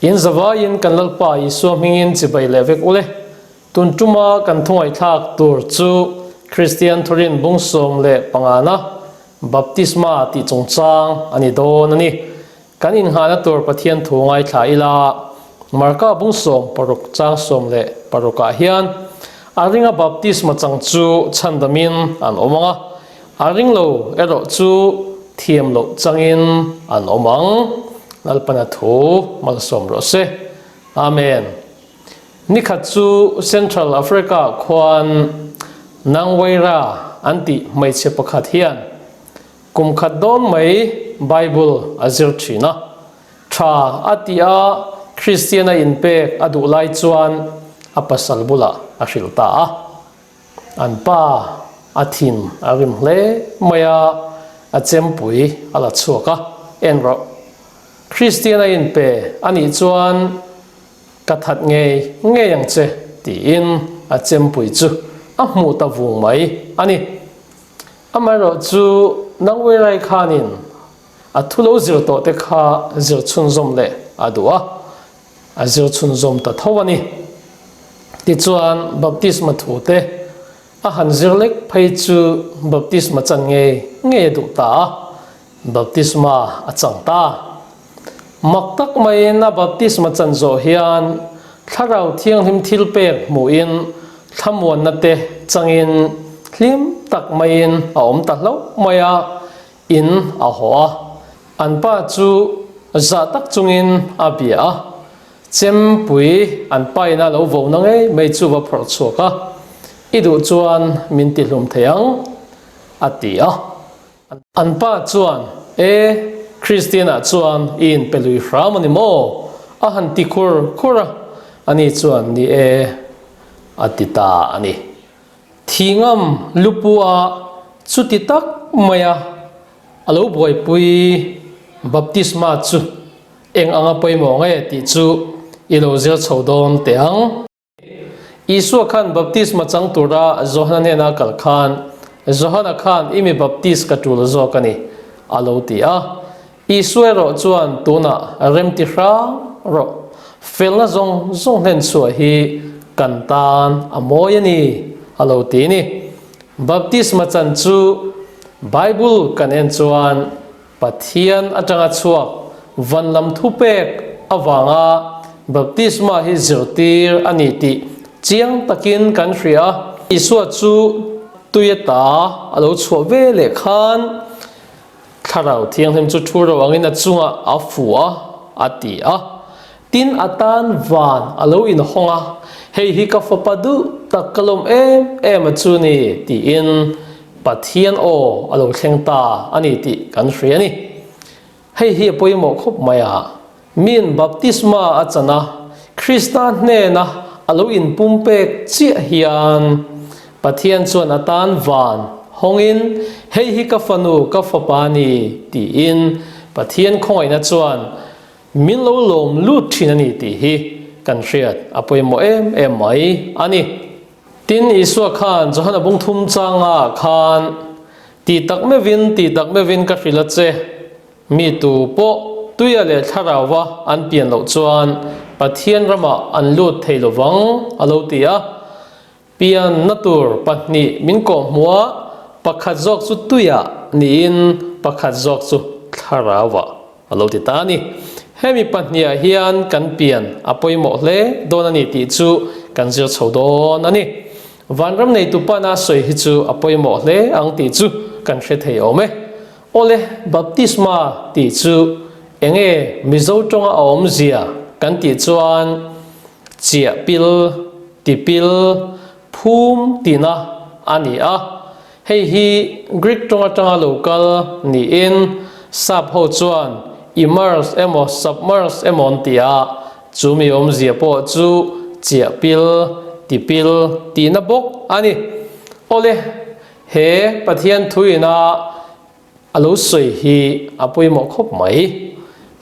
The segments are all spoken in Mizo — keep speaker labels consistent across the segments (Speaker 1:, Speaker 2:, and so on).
Speaker 1: In zavaiin kan Lalpa Isua hmingin chibai leh vek ule. Tun tuma kan thungaihthlak tur chu Kristian thurin bung 15na Baptisma tih chungchang a ni dawn a ni. Kan innghahna tur Pathian thu ngaithla ila, Marka bung 16 chang 16 ah hian a ringa baptisma chang chu chhandamin an awm ang a, a ring lo erawh chu thiam loh changin an awm ang. Lalpana thu malsawm rawh se. Amen. Nikhat chu Central Africa khuan Nangwaira an tih hmeichhe pakhat hian Kum khat dawn mai Bible a zir thin a. Tha a tih a Kristian a inpek a duh lai chuan a pasal bulah a hrilh ta a. An pa a thin a rim hle mai a, a chempui a la chhuak a, En rawh. Kristian a inpe a nih chuan ka that ngei ngei ang che tiin a chempui chu a hmuh ta vung mai a ni. Amaherawh chu Nangweirai khanin a thu lo zir tawh te kha zir chhunzawm leh a duh a, a zir chhunzawm ta tho a ni. Tichuan baptisma thu te a han zir lek phei chu baptisma chan ngei ngei a duh ta a, baptisma a chang ta. Mak tak maiin a baptisma chan zawh hian Thlarau Thianghlim thilpek hmuhin thlamuanna te changin hlim tak maiin a awm ta hlauh mai a, in a haw a. An pa chu zah tak chungin a bia a, chempui an paina lo vo na ngei mai chu va phawrh chhuak a, I duh chuan min tihlum thei ang, a ti a. An pa chuan, E, Kristianah chuan i inpe lui hram a ni maw? A han ti khur khur a, ani chuan, Ni e, a ti ta a ni. Thingam lupua chuti tak maia a lo buaipui baptisma chu eng anga pawimawh nge tih chu i lo zir chho dawn teh ang. Isua khan baptisma chang tura Johana hnena kal khan, Johana khan i mi baptis ka tul zawk a ni, a lo ti a. Isua erawh chuan tunah remti hrang rawh, felna zawng zawng hlen chhuah hi kan tan a mawi a ni, a lo ti ni. Baptisma chan chu Bible kan en chuan Pathian atanga chhuak van lam thupek avanga baptisma hi zirtir a ni tih chiang takin kan hria a. Isua chu tui ata a lo chhuah ve leh khan Thlarau Thianghlim chu thu ro angin a chungah a fu a, a ti a. Tin a tan van a lo inhawng a, Hei hi ka fapa duh tak ka lawm em em a chu ni, tiin Pathian aw a lo thleng ta a ni tih kan hria a ni. Hei hi a pawimawh khawp mai a, min baptisma a chan a, Krista hnena a lo inpumpek chiah hian Pathian chuan a tan van hawngin, Hei hi ka fanu, ka fapa a ni, tiin Pathian khawngaihna chuan Min lo lawm lut thin a ni tih hi kan hriat a pawimawh em em mai a ni. Tin, Isua khan Johana bung thum changa khan, Ti tak meuhin, ti tak meuhin ka hrilh a che, mi tu pawh tuia leh thlarauva an pian loh chuan Pathian ramah an lut thei lovang, a lo ti a. Pianna tur pahnih min kawhhmuh a, pakhat zawk chu tuiah niin pakhat zawk chu thlarauah a lo ti ta a ni. Hemi pahniha hian kan pian a pawimawh hle dawn a ni tih chu kan zir chho dawn a ni. Vanram neitu pana sawi hi chu a pawimawh hle ang tih chu kan hre thei awm e. Awle, baptisma tih chu enge Mizo tawnga a awmzia kan tih chuan chiah pil, Tipil phum tina a ni a, hei hi Greek tawng atanga lo kal niin sap ho chuan immerse emaw submerse emaw an ti a, chu mi awmzia pawh chu chiah pil, tipil tihna bawk a ni. Awle, he Pathian thuina A lo sawi hi a pawimawh khawp mai.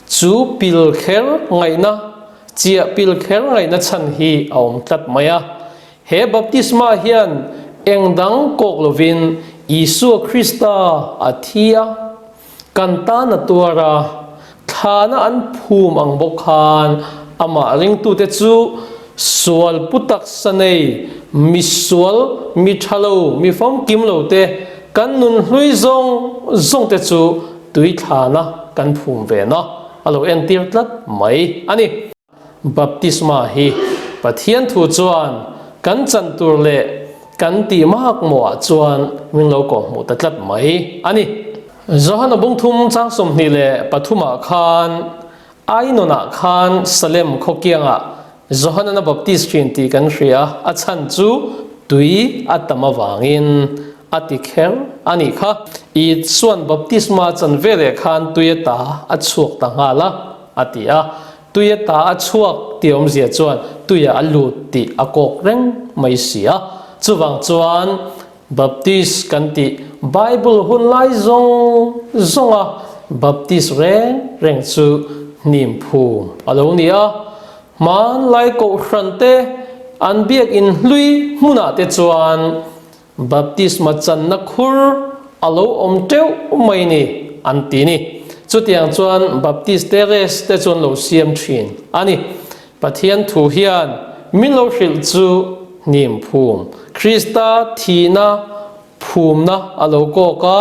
Speaker 1: Chu pil kher ngaihna, chiah pil kher ngaihna chhan hi a awm tlat mai a. He baptisma hian eng dang kawk lovin Isua Krista a thi a, kan tan a tuar a, thlana an phum ang bawk khan. Amah ringtute chu sual pu taksa nei, mi sual, mi tha lo, mi famkim lo te, kan nun hlui zawng zawng te chu tui thlana kan phum ve na a lo entir tlat mai a ni. Baptisma hi Pathian thu chuan kan chan tur leh kan tih mak mawhah chuan min lo kawhhmuh ta tlat mai a ni. Johana bungthum chang 23 ah khan Ainonah khan Salem khaw kiangah Johanan a baptist thin tih kan hria, a chhan chu tui a tam avangin a ti kher a nih kha. I chuan baptisma chan veleh khan tui ata a chhuak ta nghal a, a ti a. Tui ata a chhuak tih awmzia chuan tuiah a lut tih a kawk reng mai si a. Chuvang chuan Baptist kan tih Bible hun lai zawng zawnga Baptist reng reng chu hnim phum a lo ni a. Hmanlai kohhran te an biakin hlui hmunah te chuan Baptisma channa khur a lo awm teuh mai ni an ti ni. Chutiang chuan Baptist terrace te chu an lo siam thin a ni. Pathian thu hian min lo hrilh chu hnim phum, Krista thihna phumna a lo kawk a,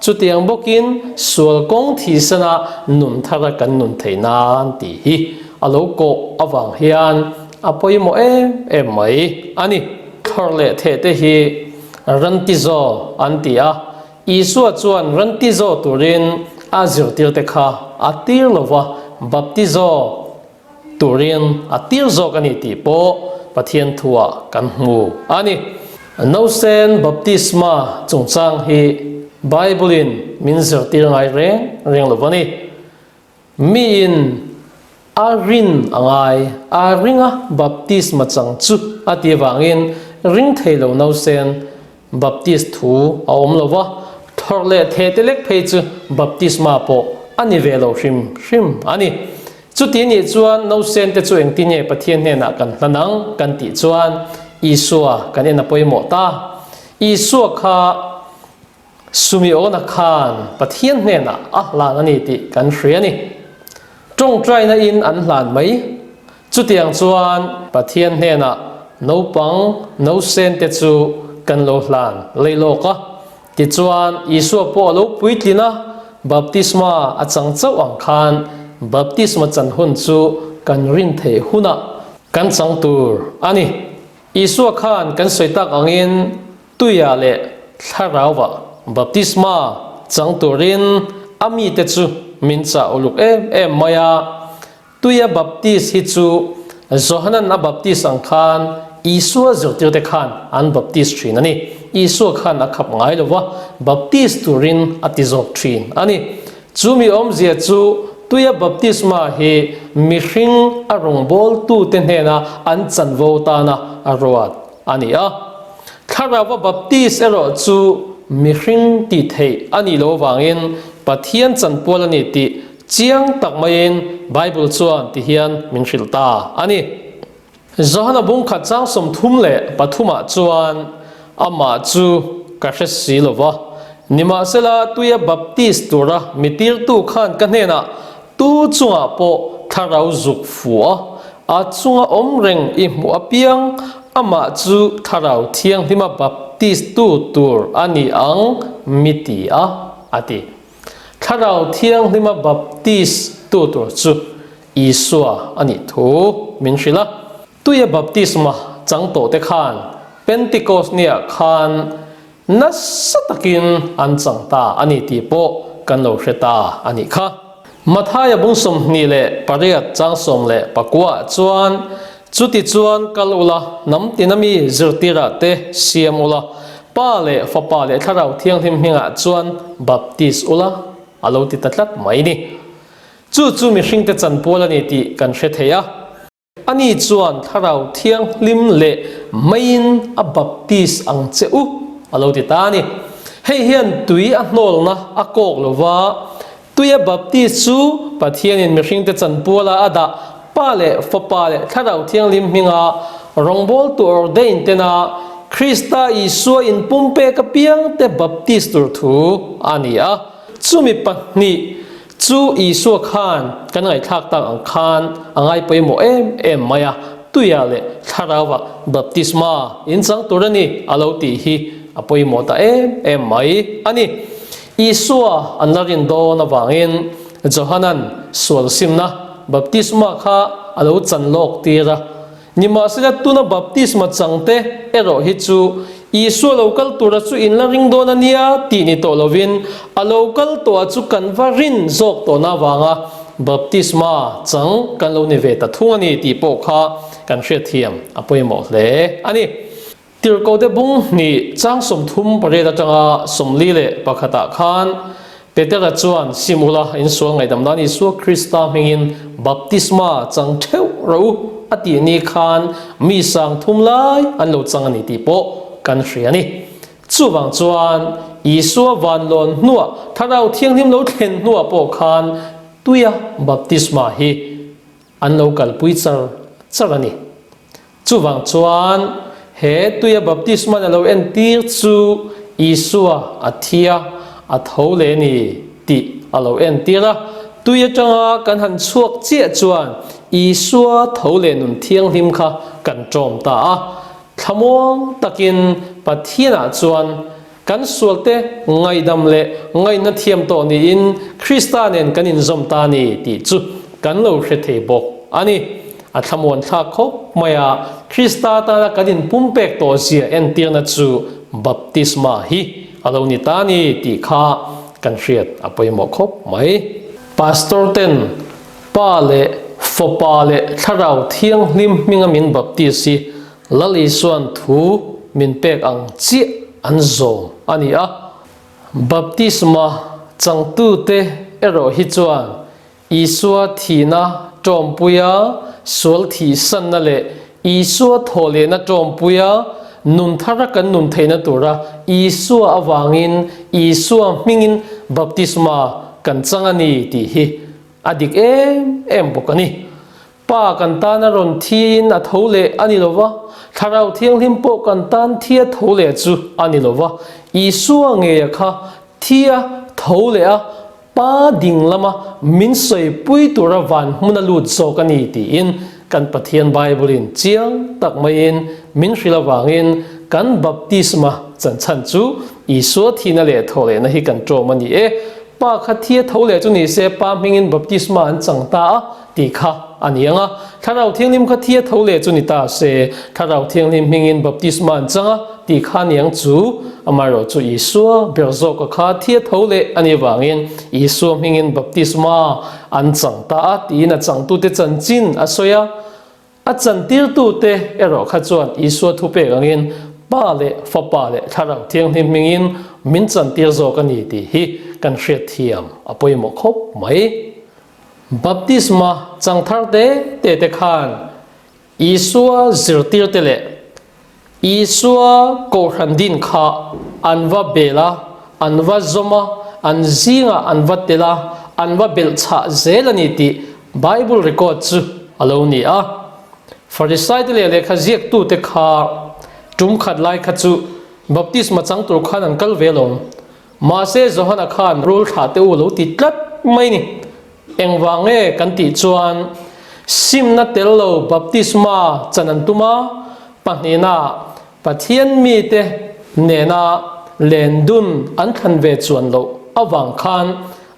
Speaker 1: chutiang bawkin sual kawng thihsana nun thara kan nun theih nan tih hi a lo kawh avang hian a pawimawh em em mai a ni. Thlawr leh theh te hi rantizaw an ti a, Isua chuan rantizaw turin a zirtirte kha a tir lova, baptizaw Turin a tir zawk a ni tih pawh Pathian thuah kan hmu a ni. Nausen baptisma chungchang hi Bible-in min zirtir ngai reng reng lo a ni. Miin a rin a ngai, a ringa baptisma chang chu a ti avangin ring thei lo nausen Baptist thu a awm lo va, thawrh leh theh te lek phei chu baptisma pawh a ni ve lo hrim hrim a ni. Chuti nih chuan nausen te chu engtin nge Pathian hnenah kan hlan ang kan tih chuan Isua kan en a pawimawh ta. Isua kha Sumiona khan Pathian hnenah a hlan a ni tih kan hria a ni. Tawngtaina in an hlan mai. Chutiang chuan Pathian hnenah naupang nausen te chu kan lo hlan lei lawk a. Tichuan Isua pawh a lo puitlin a, baptisma a chang chauh ang khan baptisma chan hun chu kan rin theih hunah kan chang tur a ni. Isua khan kan sawi tak angin Tuia leh Thlarauva baptisma chang turin a mite chu min chah uluk em em mai a. Tuia baptist hi chu Johanan a baptist ang khan Isua zirtirte khan an baptist thin a ni. Isua khan a khap ngai lo va, baptist turin a ti zawk thin a ni. Chu mi awmzia chu tuia baptisma hi mihring a rawngbawltute hnena an chanvo tana a ruat a ni a. Thlarauva baptist erawh chu mihring tih theih a nih loh avangin Pathian chanpual a ni tih Chiang tak maiin Bible chuan ti hian min hrilh ta a ni. Johana bungkhat chang 33 ah chuan amah chu ka hre si lo va, nimahsela tuia baptist tura mi tirtu khan ka hnenah tu chungah pawh thlarau zuk fu a, a chunga awm reng i hmuh apiang amah chu thlarau thianghlima baptist tu tur a ni ang mi ti a, a ti. Thlarau Thianghlima baptist tu tur chu Isua a nih thu min hrilh a. Tuia baptisma chang tawh te khan Pentecost niah khan nasa takin an chang ta a ni tih pawh kan lo hre ta a nih kha. Mathaia bung 28 chang 19 ah chuan, Chuti chuan kal ula, hnam tina mi zirtirah te siam ula, Pa leh Fapa leh Thlarau Thianghlim hmingah chuan baptist ula, a lo ti ta tlat mai ni. Chu chu mihringte chanpual a ni tih kan hre thei a. Ani chuan Thlarau Thianghlim leh meiin a baptist ang che u, a lo ti ta a ni. Hei hian tui a hnawlna a kawk lo va, Tuia baptist chu Pathianin mihringte chanpuala a dah Pa leh Fapa leh Thlarau Thianghlim hminga rawngbawltu ordain tena Krista Isua inpumpek apiangte baptist tur thu a ni a. Chumi pahnih. Chu Isua khan kan ngaihthlak tak ang khan a ngai pawimawh em em mai a, tuiah leh thlarauah baptisma in chang tur a ni a lo tih hi a pawimawh ta em em mai a ni. Isua an la rin dawn avangin Johanan sual simna baptisma kha a lo chan lawk tir a. Nimahsela tuna baptisma changte erawh hi chu Isua lo kal tura chu in la ring dawn a nia tih ni tawh lovin a lo kal tawhah chu kan va rin zawk tawhna avanga baptisma chang kan lo ni ve ta thung a ni tih pawh kha kan hriatthiam a pawimawh hle a ni. Tirhkohte bung hnih chang 38 atanga 41 ah khan Petera chuan sim ula insual ngaihdam nan Isua Krista hmingin baptisma chang theuh rawh u a tih ni khan mi 3000 lai an lo chang a ni tih pawh kan hria a ni. Chuvang chuan Isua vanlawn hnuah Thlarau Thianghlim lo thlen hnuah pawh khan tuia baptisma hi an lo kalpui char char a ni. Chuvang chuan, he tuia baptisman a lo entir chu Isua a thi a, a tho leh ni tih a lo entir a. Tui atanga kan han chhuak chiah chuan Isua tho leh nun thianghlim kha kan ṭawm ta a. Thlamuang takin Pathianah chuan kan sualte ngaihdam leh ngaihna thiam tawh niin Krista nen kan inzawm ta ni tih chu kan lo hre thei bawk a ni. A thlamuan thlak khawp mai a, Krista tana kan inpumpek tawh zia entirna chu baptisma hi a lo ni ta ni tih kha kan hriat a pawimawh khawp mai. Pastor ten Pa leh Fapa leh Thlarau Thianghlim hminga min baptis hi Lal Isuan thu min pek ang chiah an zawm a ni a. Baptisma changtute erawh hi chuan Isua thihna tawmpuia sual thihsanna leh Isua thawhlehna tawmpuia nun thara kan nun theihna tura Isua avangin Isua hmingin baptisma kan chang a ni tih hi a dik em em bawk a ni. Pa kan tan a rawn thiin a tho leh a ni lo va, Thlarau Thianghlim pawh kan tan thi a tho leh chu a ni lo va, Isua ngeia kha thi a tho leh a, Pa ding lama min sawipui tura van hmun a lut zawk a ni tiin kan Pathian Bible-in chiang tak maiin min hrilh avangin kan baptisma chanchhan chu Isua thihna leh thawhlehna hi kan ṭawm a ni e. Pa kha thi a tho leh chu ni se Pa hmingin baptisma an chang ta a. Tih kha a ni ang a, Thlarau Thianghlim kha thi a tho leh chu ni ta se, Thlarau Thianghlim hmingin baptisma an chang a, tih kha a ni ang chu. Amaherawh chu Isua ber zawka kha thi a tho leh a nih vangin Isua hmingin baptisma an chang ta a tiin a changtute chanchin a sawi a. A chantirtute erawh kha chuan Isua thupek angin Pa leh Fapa leh Thlarau Thianghlim hmingin min chantir zawk a ni tih hi kan hriatthiam a pawimawh khawp mai. Baptisma chang thar te te te khan Isua zirtirte leh Isua Kohhran din kha an va bel a, an va zawm a, an zingah an va tel a, an va belh chhah zel a ni tih Bible record chu a lo ni a. Farisaite leh lehkha ziaktute kha tum khat lai kha chu baptisma chang tur khan an kal ve lo. Mahse Johana khan rul thlah te u lo ti tlat mai ni. Engvang nge kan tih chuan simna tel lo baptisma chan an tum a, pahnihna Pathian mite nena len dun an thlan ve chuan loh avang khan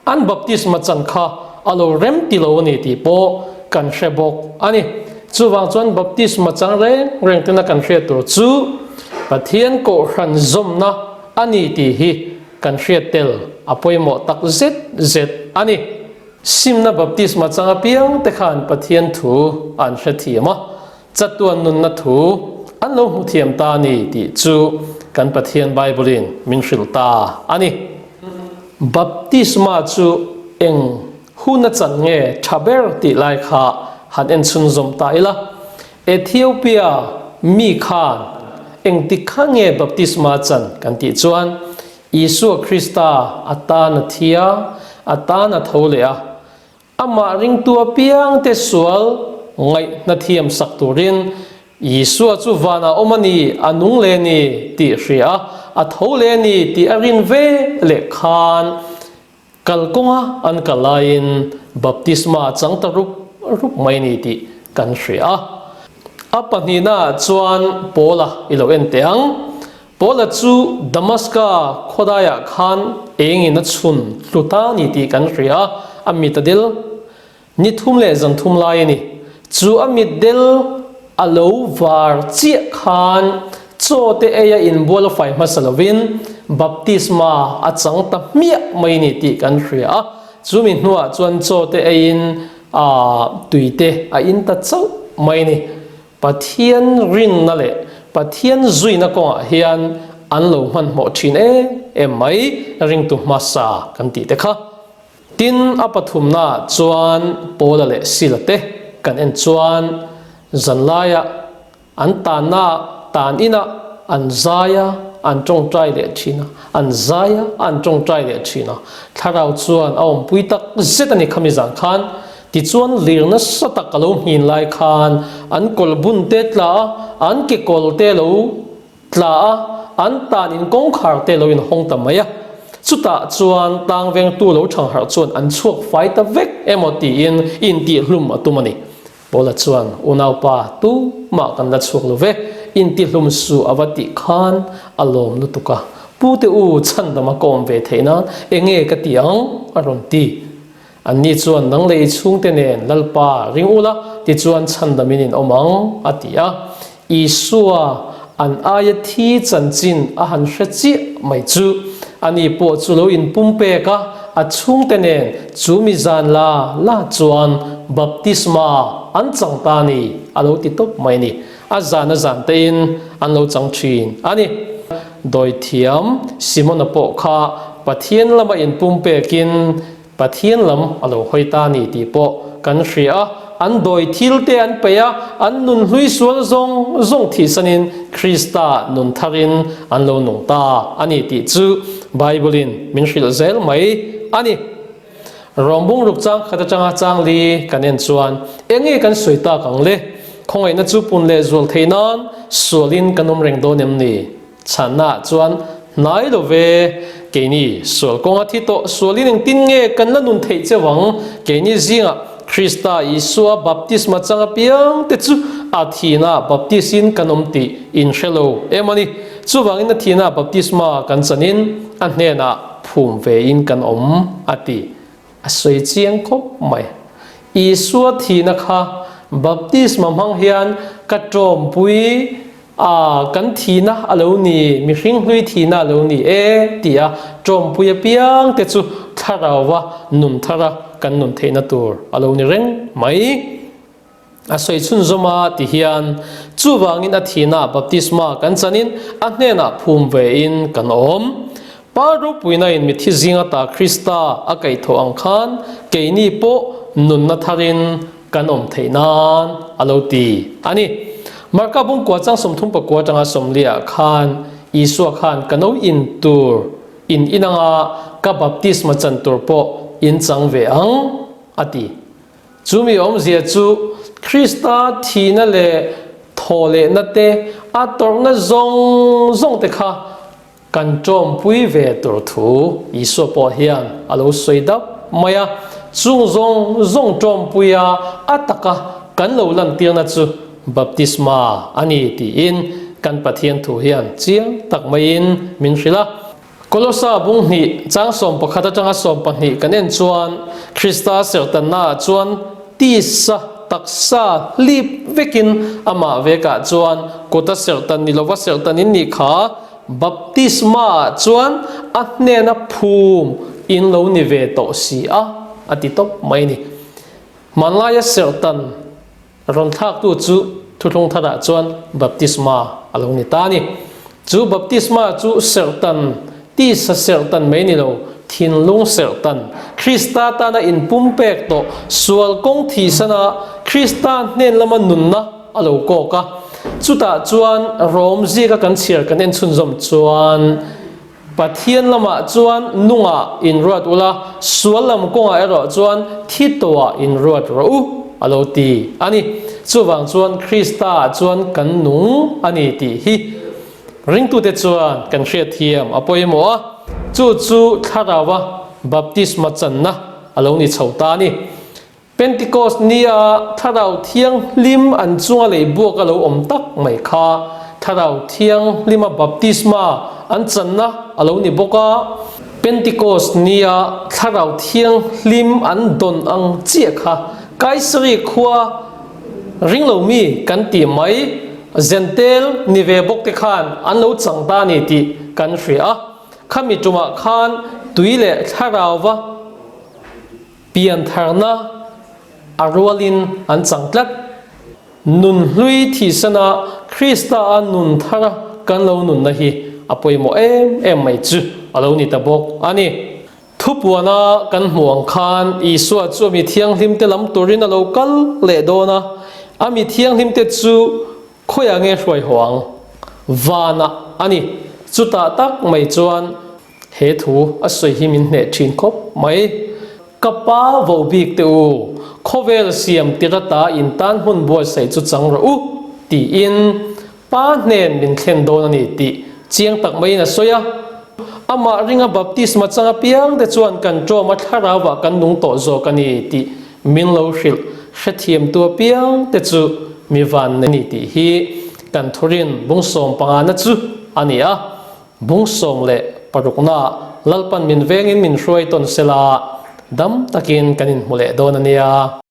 Speaker 1: an baptisma chan kha a lo rem ti lo a ni tih pawh kan hre bawk a ni. Chuvang chuan baptisma chang reng reng tena kan hriat tur chu Pathian Kohhran zawmna a ni tih hi kan hriat tel a pawimawh tak zet zet a ni. Simna baptisma chang apiang te khan Pathian thu an hrethiam a, chatuan nunna thu an lo hmu thiam ta a ni tih chu kan Pathian Bible-in min hrilh ta a ni. Baptisma chu eng hun a chan nge tha ber tih lai kha han en chhunzawm ta ila. Ethiopia mi khan engtik kha nge baptisma chan kan tih chuan Isua Krista a tan a thi a, a tan a tho leh a. Amah ringtu apiangte sual ngaihna thiam sak turin Isua chu vanah awm a ni, a nung leh a ni tih hria a, a tho leh a ni tih a rin ve leh khan. Kalkawnga an kal laiin baptisma a chang ta rup rup mai ni tih kan hria a. A pahnihnaah chuan Paula i lo en teh ang. Paula chu Damaska khawdaiah khan engin a chhun hlu ta ni tih kan hria a, a mit a del. Ni thum leh zan thum lai a ni. Chu a mitdel a lo var chiah khan chaw te ei a inbual a fai hmasa lovin baptisma a chang ta hmiah mai ni tih kan hria a. Chu mi hnuah chuan chaw te eiin tui te a in ta chauh mai ni. Pathian rinna leh Pathian zuina kawngah hian an lo hmanhmawh thin em em mai ringtu hmasa kan tih te kha. Tin, a pathumnaah chuan Paula leh Sila te kan en chuan zanlaiah an tanna tan inah an zai a, an tawngtai leh thin a, an zai a, an tawngtai leh thin a. Thlarau chuan a awmpui tak zet a ni khami zan khan. Tichuan lir nasa tak a lo nghin lai khan an kawl bun te tla a, an kekawl te lo Tla a, an tan in kawngkhar te lo in hawng ta mai a. Chutah chuan tang vengtu lo thang harh chuan an chhuak fai ta vek emaw tiin intihhlum a tum a ni. Paula chuan, Unaupa, tumah kan la chhuak lo ve, intihhlum suh a va tih khan a lawm lutuk a. Pute u, chhandam a ka awm ve theih nan enge ka ti ang? a rawn ti. Anni chuan, Nang leh i chhungte nen Lalpa ring ula, tichuan chhandamin in awm ang, a ti a. Isua an aia thi chanchin a han hre chiah mai chu, ani pawh chu lo inpumpek a, a chhungte nen chu mi zan la la chuan baptisma an chang ta ni, a lo ti tawp mai ni. A zan a zan tein an lo chang thin a ni. Dawithiam Simona pawh kha Pathian lama inpumpekin Pathian lam a lo hawi ta ni tih pawh kan hria a, an dawi thil te an peih a, an nun hlui sual zawng zawng thihsanin Krista nun tharin an lo nung ta a ni tih chu Bible-in min hrilh zel mai a ni. Rawmbung ruk chang khat atanga chang li kan en chuan eng nge kan sawi tak ang le? Khawngaihna chu pun leh zual theih nan sualin kan awm reng dawn em ni? Chhannaah chuan hnai lo ve, keini sual kawnga thi tawh sualin engtin nge kan la nun theih cheu ang? Keini zingah Krista Isua baptisma chang apiang te chu a thihnaah baptisin kan awm tih in hre lo em a ni. Chuvangin a thihnaah baptisma kan chanin a hnenah phum vein kan awm a ti. A sawi chiang khawp mai. Isua thihna kha baptisma hmang hian ka tawmpui a, kan thihna a lo ni, mihring hlui thihna a lo ni e tia tawmpui apiang te chu thlarauva nun thara kan nun theihna tur a lo ni reng mai. A sawi chhunzawm a ti hian, Chuvangin a thihna baptisma kan chanin a hnenah phum vein kan awm. Pa ropuinain mithi zing ata Krista a kaihthawh ang khan keini pawh nunna tharin kan awm theih nan a lo ti a ni. Marka bungkua chang 39 atanga 40 ah khan Isua khan ka no in tur in inanga ka baptisma chan tur pawh in chang ve ang a ti. Chu mi awmzia chu Krista thihna leh thawhlehna te, a tawrhna zawng zawng te kha kan tawmpui ve tur thu Isua pawh hian a lo sawi dap mai a. Chung zawng zawng tawmpuia a taka kan lo lantirna chu baptisma a ni tiin kan Pathian thu hian chiang tak maiin min hrilh a. Kolosa bung hnih chang 11 atanga 12 kan en chuan Krista serhtannaah chuan tisa taksa hlip vekin amah vekah chuan kuta serhtan ni lova serhtan in nih kha baptisma ah chuan a hnena phum in lo ni ve tawh si a a ti tawp mai a ni. Hmanlaia serhtan Rawn thlaktu chu thuthlung tharah chuan baptisma a lo ni ta a ni. Chu baptisma chu serhtan, tisa serhtan mai ni lo, thinlung serhtan, Krista tana inpumpek tawh, sual kawng thihsana Krista hnen lama nunna a lo kawk a. Chutah chuan Rom zika kan chhiar kan en chhunzawm chuan, Pathian lamah chuan nungah inruat ula, sual lam kawngah erawh chuan thi tawhah inruat rawh u, a lo ti a ni. Chuvang chuan Kristaah chuan kan nung a ni tih hi ringtute chuan kan hriatthiam a pawimawh a, chu chu Thlarauva. Baptisma channa a lo ni chho ta a ni. Pentecost nia Thlarau Thianghlim an chunga lei buak a lo awm tak mai kha Thlarau Thianghlima baptisma an channa a lo ni bawk a. Pentecost nia Thlarau Thianghlim an dawn ang chiah kha Kaisari khua ringlomi kan tih mai Zentel ni ve bawk te khan an lo chang ta a ni tih kan hria a. Khami tumah khan tui leh thlarauva Piantharna a rualin an chang tlat. Nun hlui thihsana Krista a nun thara kan lo nunna hi a pawimawh em em mai chu a lo ni ta bawk a ni. Thupuana kan hmuh ang khan Isua chu a mi thianghlimte lam turin a lo kal leh dawn a, a mi thianghlimte chu khawiah nge hruai haw ang? Vanah a ni. Chutah tak mai chuan He thu a sawi hi min hneh thin khawp mai. Ka pa vo bik teh u, khawvel siam tir ata in tan hmun buatsaih chu chang rawh u, tiin pa hnen min thlen dawn a ni tih chiang tak maiin a sawi a. Amah ringa baptisma chang apiang te chuan kan ṭawma thlarauah kan nung tawh zawk a ni tih min lo hrilh hrethiamtu apiang te chu mi van nei a ni tih hi kan thurin bung sawmpangana chu a ni a. Bung 16 Lalpan min vengin min hruai tawn sela, dam takin kan inhmu leh dawn a nia.